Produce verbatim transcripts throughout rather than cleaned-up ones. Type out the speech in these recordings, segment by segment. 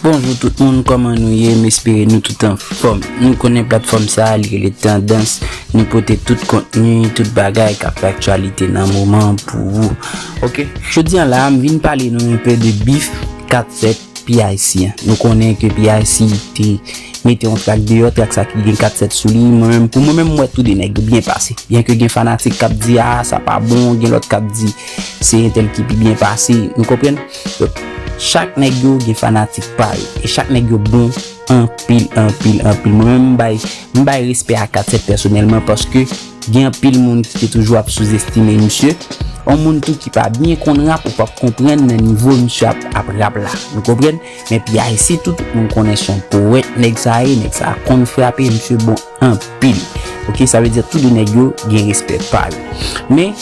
Bonjou tout moun, kòman nou ye? M espere nou tout anfòm. Nou konnen platfòm sa a, li rele Tandans. Nou pote tout kontni, tout bagay k ap fè aktyalite nan moman pou ou. Oke, jodi a la, m vin pale nou enpe de bif kat sèt P I C an. Nou konnen ke P I C te mete yon trak deyò, trak sa ki gen kat sèt sou li. Mwen menm, pou mwen menm, m wè tou de nèg yo byen pase. Byen ke gen fanatik k ap di, "Ah, sa pa bon," gen lòt k ap di, "Se entèl ki pi byen pase." Nou konprann? Donk, chak nèg yo gen fanatik pa yo. E chak nèg yo bon anpil, anpil, anpil. Mwen menm, m bay, m bay respè a kat sèt pèsonèlman paske gen anpil moun ki te toujou ap souzestime misye. Yon moun tou ki pa byen konn rap ou p ap konprann nan nivo misye ap, ap rap la. Nou konprann? Men P I C tou, tout moun konnen se yon powèt nèg sa ye, nèg sa konn frape, misye bon anpil. Oke, sa vle di tou de nèg yo gen respè pa yo. Men,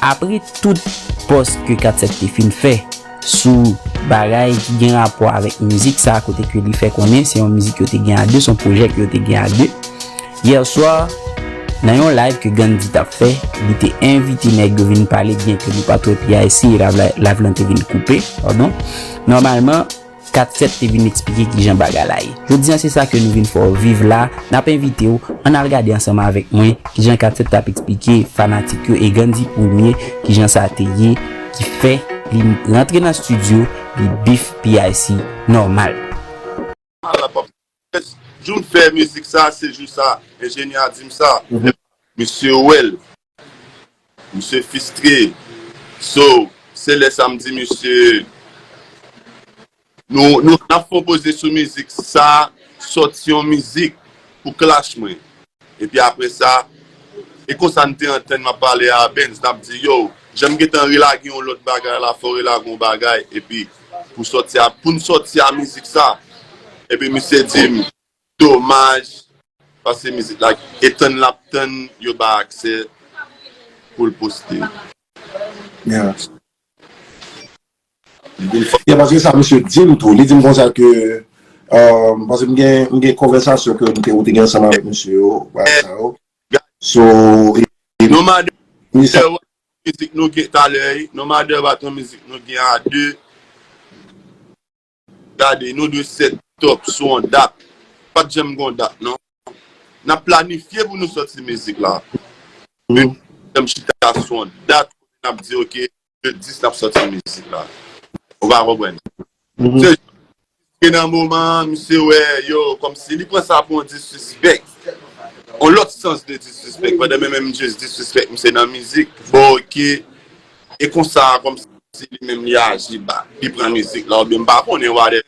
apre tout pòs ke kat sèt te fin fè sou bagay ki gen rapò avèk mizik sa a, kote ke li fè konnen se yon mizik yo te gen a de, se yon pwojè ke yo te gen a de. Yè swa, nan yon live ke Gandhi t ap fè, li te envite nèg yo vin pale, byen ke nou pa t wè P I C, e live la, live lan te vin koupe, padon. Nòmalman, kat sèt te vin eksplike kijan bagay la ye. Jodi a, se sa ke nou vin fè w viv la. N ap envite w, ann al gade ansanm avèk mwen kijan kat sèt t ap eksplike fanatik yo e Gandhi premye kijan sa te ye ki fè li rantre nan estidyo, li bif P I C nòmal. Jou m fè mizik sa, se jou sa, enjenyè a di m sa. Misye wè l. Misye fistre. So, se lè sa m di misye, nou, nou, n ap fè yon poze sou mizik sa, sòti yon mizik pou clash mwen. Epi apre sa, e konsa n te antann, m ap pale a Benz, n ap di, yo, jan m gentan relage yon lòt bagay la, fò w relage yon bagay, epi pou sòti a, pou n sòti a mizik sa. Epi misye di m, domaj, paske mizik la, e tann l ap tann, yo ba aksè pou l poste. Yeah. Yeah, paske sa misye di m tou. Li di m konsa ke, um, paske m gen, m gen konvèsasyon ke m te, ou te gen ansanm avèk misye yo, bagay sa yo. So, e, e, Non, e sa, mizik nou gen talè, non, Mother Bat yon mizik nou gen a de. Gade, nou dwe set up sou yon dat. Pa t janm gen yon dat, non. N ap planifye pou nou sòti mizik la. Men, janm chita sou yon dat, n ap di, oke, le dis, n ap sòti mizik la. Ou pa konprann? Se ke nan moman an, misye wè, yo, kòmsi li pran sa pou yon disrespect. Yon lòt sans de disrespect. Pandan men menm just disrespect misye nan mizik. Bon, oke. E konsa, kòmsi li menm li aji ba, li pran mizik la, oubyen m pa konnen, whatever.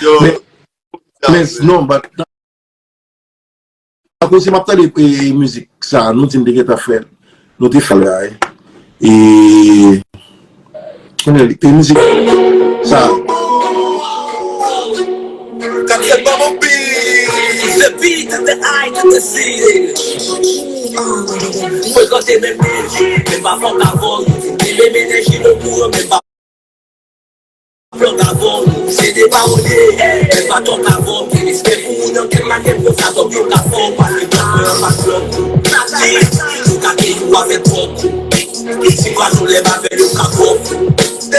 Yo, Men, men, non, but, akoz si m ap tande e, mizik sa, nou di m te gentan fè, nou te fè l, e, konnen li, e mizik sa. Kat sèt ban m yon beat. The beat of the eye to the city. Frekante menm enerji, men pa fòk avè w. Li menm enerji nou pou yo, men pa fòk avè w. Se de pawòl ye, men pa tòk avè w. Gen respè pou moun nan kèk mannyè, konsa tòk yo ka fè w. Pase blòk mwen an pa blòk ou. Sa di, nou ka peye w avèk kòb ou. Si pa nou lè m avè yo ka kòb ou. M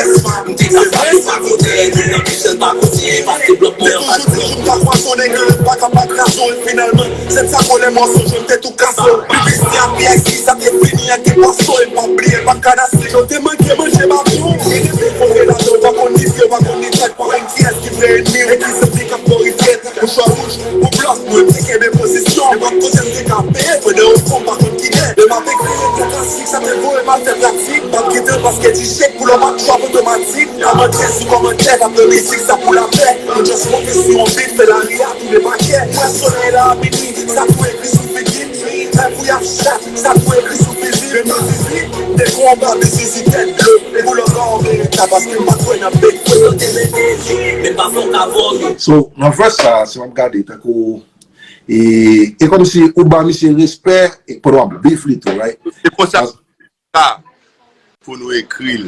te ka fè yo pa kote, nou nan misyon pa kote, pase blòk mwen an pa blòk ou. Toujou di jou m ka pwasonnen, ke m pa ka pa kraze w, e finalman, sèn sa kolè m wè w sonje m te tou kase w. Pipi si a pyès, ki sa te fini an te pase w, e m pa bliye, m pa kadase. Yo te manke manje baton, e depi kote ladan w pa konn ni pye, w pa konn ni tèt, pa konn kiyès ki vrè ènmi w, e ki zanmi k ap glorifye tèt. Mouchwa wouj pou blòf mwen, m te kenbe pozisyon. Nenpòt kote m te ka peye, pandan yo pran m pa konn kilè. Lè m ap ekri yon klasik, sa te voye m al fè pratik. M ap kite l paske di chèk pou lòm ak twòp otomatik. Kòmantè sou kòmantè, t ap nan mizik, sa pou lapè. Nou just monte sou yon beat, fè lari a tounen pakè. Wè solèy la a minui, sa tou ekri sou figi m. Lè pou y ap chat, sa tou ekri sou fizi m. Depi zizi, te kou anba, men zizi tèt dlo. Pou lòt la, w merite la, paske m pa kwè nan bèk. Pou yo te mete di, men pa fòk avè w. So, nan verse sa, si w ap gade, tankou, e, e kòmsi ou ba misye respè, e pandan w ap beef li tou, right? Se konsa sa pou nou ekri l.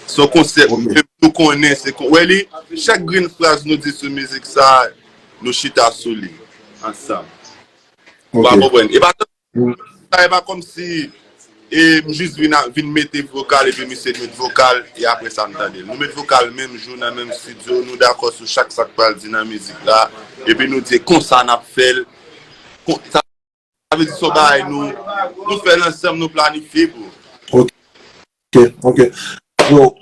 Se yon konsèp, menm nou konnen, se kon, wè li, chak grenn fraz nou di sou mizik sa, nou chita sou li, ansanm. Ou pa konprann? E pa sa, e pa kòmsi E m jis vin, a- vin mete vokal, epi misye met vokal, e apre sa m tande l. Nou met vokal menm jou nan menm estidyo, nou dakò sou chak sa k pral di nan mizik la, epi nou di konsa n ap fè l. Kon- Sa vle di se yon bagay nou, nou fè l ansanm, nou planifye, bro. Ok, ok. So,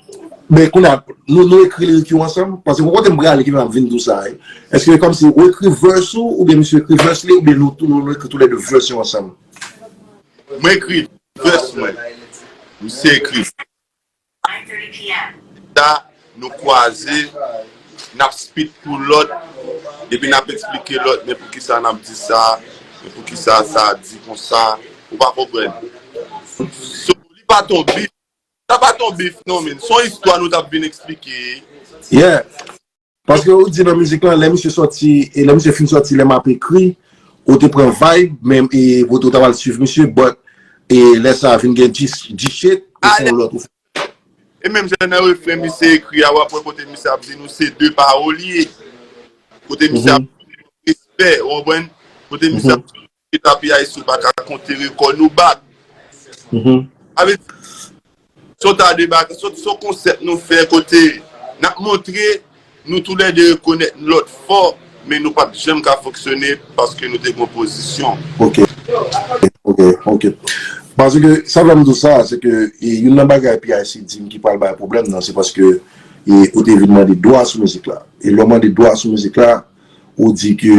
men kounye a, nou, nou ekri lirik yo ansanm? Paske pou kote m prale ki fè m ap vin di w sa, wi. Èske kòmsi ou ekri verse ou, oubyen misye ekri verse li, oubyen nou tou, nou, nou ekri toulède verse yo ansanm? Mwen ekri verse mwen. Misye ekri. Sa, nou kwaze, n ap spit pou lòt, epi n ap eksplike lòt, men poukisa n ap di sa, men poukisa sa di konsa, ou pa konprann. So, li pa t on beef, sa pa t on beef non, men se yon istwa nou t ap vin eksplike. Yeah. Paske ou di nan mizik lan, lè misye sòti, e lè misye fin sòti, lè m ap ekri, ou te pran vibe, men e, ou te ou t ap al swiv misye, but, e lè sa a vin gen G-Shit, ou fè yon lòt, ou fè. E menm jan nan refren misye ekri a, w ap wè kote misye ap di nou se de pawolye. Kote misye ap di respè, ou konprann? Kote misye ap di nou se ta P I C, ou pa ka konte rekò nou bat. Sa vle di, se yon ta de bagay, se yon konsèp nou fè kote n ap montre nou toulède rekonèt lòt fò, men nou pa t janm ka fonksyone paske nou te gen yon pozisyon. Ok, ok, ok. Paske sa fè m di w sa, se ke e, youn nan bagay P I C di m ki pral bay pwoblèm nan, se paske e, ou te vin mande dwa sou mizik la. E lè w mande dwa sou mizik la, ou di ke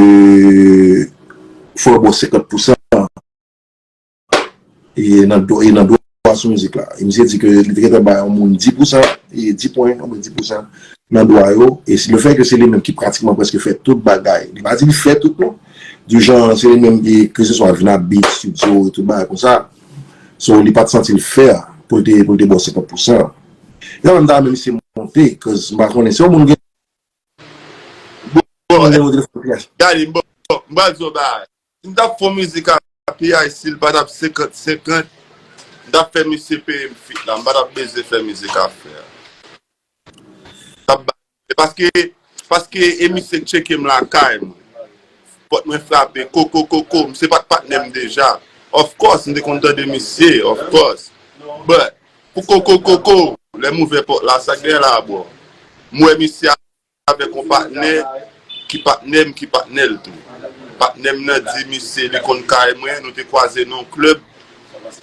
fò w ba w senkant pousan e nan, dwa- e nan dwa sou mizik la. E misye di ke li te gentan bay yon moun dis pousan, e dis pwen, oubyen dis pousan nan dwa yo. E si lefètke se li menm ki pratikman prèske fè tout bagay. Li pa di li fè tout non. Di jan se li menm ki, ke se swa vin a beat, studio, e tout bagay konsa. So, li pa t santi l fè pou l te, pou l te ba w senkant pousan. E sa menm ta menm misye monte, cause m pa konnen. Se yon moun gen Bon, gade, bon, m pral di w yon bagay. Si m t ap fè yon mizik a P I C, l pa t ap senkant senkant, m t ap fè misye peye m fit la. M pa t ap bezwen fè mizik a fè a. T ap ba- e paske, paske e misye tcheke m lakay mwen. Pòt mwen frape, koko, koko. Misye pa t patnè m deja. Of course, m te konn tande misye, of course. But, pou koko, koko, lè m ouvè pòt la, sa k genyen la, bro? M wè misye avèk yon patnè ki patnè m, ki patnè l tou. Patnè m nan di misye li konn kay mwen, nou te kwaze nan yon klèb,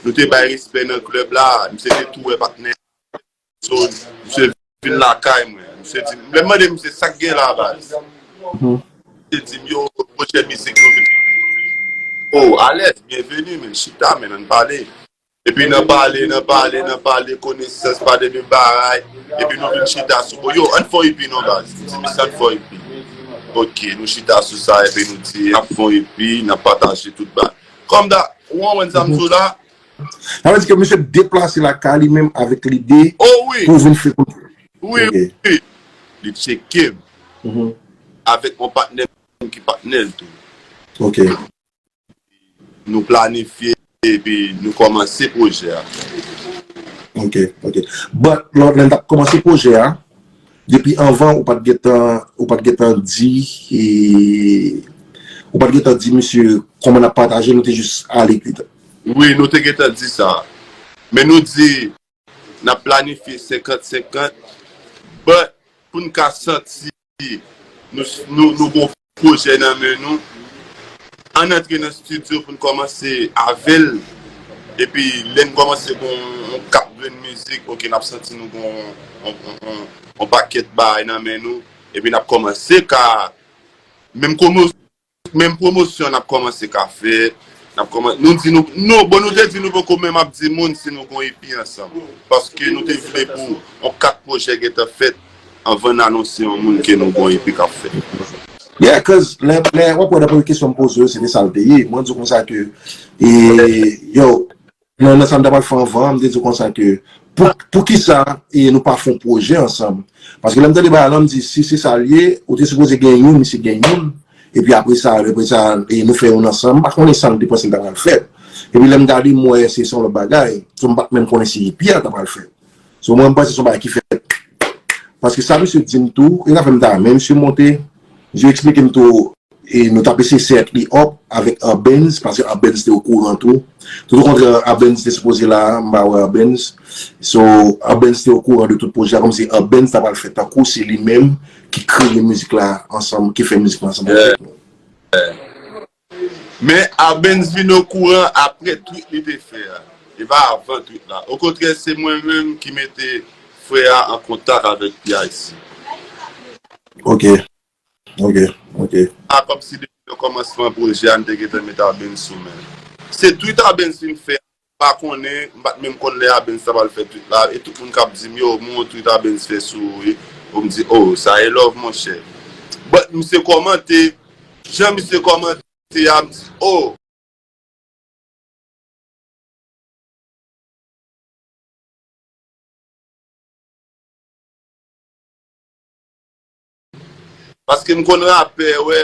nou te bay respè nan klèb la, misye te tou wè patnè. So, misye vin lakay mwen. Misye di, lè m mande misye sa k gen la baz. Misye di m yo pwojè mizik nou vin. Oh, alèz, byenveni, men chita, men ann pale. Epi nan pale, nan pale, nan pale, konesans, pale de bagay. Epi nou vin chita sou, bon, yo, ann fè yon E P non baz. M di, misye ann fè yon E P. Ok, nou chita sou sa, epi nou di, n ap fè yon E P, n ap pataje tout bagay. Kòm da, ou konprann sa m di w la? Sa vle di ke misye deplase lakay li menm avèk lide pou vin fè konn. Wi, wi. Li tcheke m. Avèk yon patnè m ki patnè l tou. Ok. Nou planifye epi nou kòmanse pwojè a. Ok, ok. But, lè, lè n t ap kòmanse pwojè a, depi anvan, ou pa t gentan, ou pa t gentan di, e, ou pa t gentan di misye kòman n ap pataje, nou te jis ale. Wi, nou te gentan di sa. Men nou di, n ap planifye senkant senkant, but pou n ka santi nou, nou, nou gon pwojè nan men nou, ann antre nan estidyo pou n kòmanse avè l. Epi lè n kòmanse gon yon kap grenn mizik, ok, n ap santi nou gon yon, yon, yon, yon pakèt bagay nan men nou. Epi n ap kòmanse ka menm komo menm pwomosyon n ap kòmanse ka fè. N ap kòman, nou di nou, nou, bon, nou te di nou poko menm ap di moun si nou gon E P ansanm. Paske nou te vle pou yon kat pwojè gentan fèt anvan n anonse yon moun ke nou gon E P k ap fèt. Yeah, cause lè, lè w ap wè nan premye kesyon m poze w, se te sa l te ye. Mwen di w konsa ke, e, yo, nan, nan sa m t ap al fè anvan an, m te di w konsa ke pou, poukisa e nou pa fè yon pwojè ansanm? Paske lè m tande bagay la, m di, si se sa l ye, ou te sipoze gen youn, misye gen youn. Epi apre sa, apre sa, e nou fè youn ansanm. M pa konnen sa m te panse l ta pral fèt. Epi lè m gade, m wè se, se yon lòt bagay. So, m pa t menm konnen si E P a ta pral fèt. So, mwen, m panse se yon bagay ki fèt. Paske sa misye di m tou, e zafè m ta, men misye monte, misye eksplike m tou, e nou t ap eseye set li up avèk Urbanz, paske Urbanz te okouran tou. Tout o kontrè, Urbanz te sipoze la, m pa wè Urbanz. So, Urbanz te okouran de tout pwojè a, kòmsi Urbanz ta pral fè tankou se li menm ki kreye mizik la ansanm, ki fè mizik la ansanm avèk nou. Men Urbanz vin okouran apre tweet li te fè a. E pa avan tweet la. Okontrè, se mwen menm ki mete frè a an kontak avèk P I C. Ok. Ok. Ok. A kòmsi depi nan kòmansman pwojè a, m te gentan met Urbanz sou men. Se tweet Urbanz fin fè a, m pa konnen, m pa t menm konn lè Urbanz ta pral fè tweet la, e tout moun k ap di m, yo, men yon tweet Urbanz fè sou ou wi. Pou m di, oh, sa e love, monchè. But misye kòmante, jan misye kòmante a, m di, oh, paske m konn rapè, wè.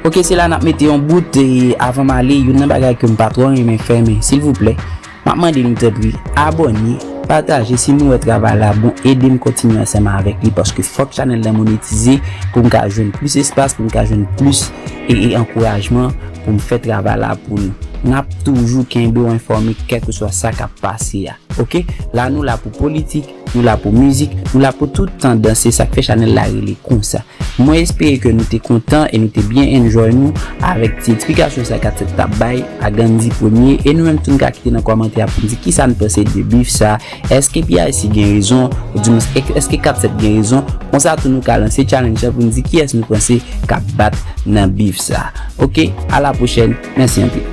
Ok, se la n ap mete yon bout, e avan m ale, youn nan bagay ke m pa twò renmen fè, men silvouplè, m ap mande nou tanpri, abòne, pataje, si nou wè travay la bon, ede m kontinye ansanm avèk li, paske fòk chanèl la monetize pou m ka jwenn plis espas, pou m ka jwenn plis e, e ankourajman pou m fè travay la pou nou. N ap toujou kenbe w enfòme kèlkeswa sa k ap pase a. Ok, la nou la pou politik, nou la pou mizik, nou la pou tout tandans, se sa k fè chanèl la rele konsa. Mwen espere ke nou te kontan e nou te byen enjoy nou avèk ti eksplikasyon sa Kat Sèt t ap bay a Gandhi Premier, e nou menm tou n ka kite nan kòmantè a pou n di kisa n panse de bif sa, èske P I C gen rezon, oudimwens èske Kat Sèt gen rezon, konsa tou nou ka lanse challenge la pou n di kiyès nou panse k ap bat nan bif sa. Ok, a la pwochèn, mèsi anpil.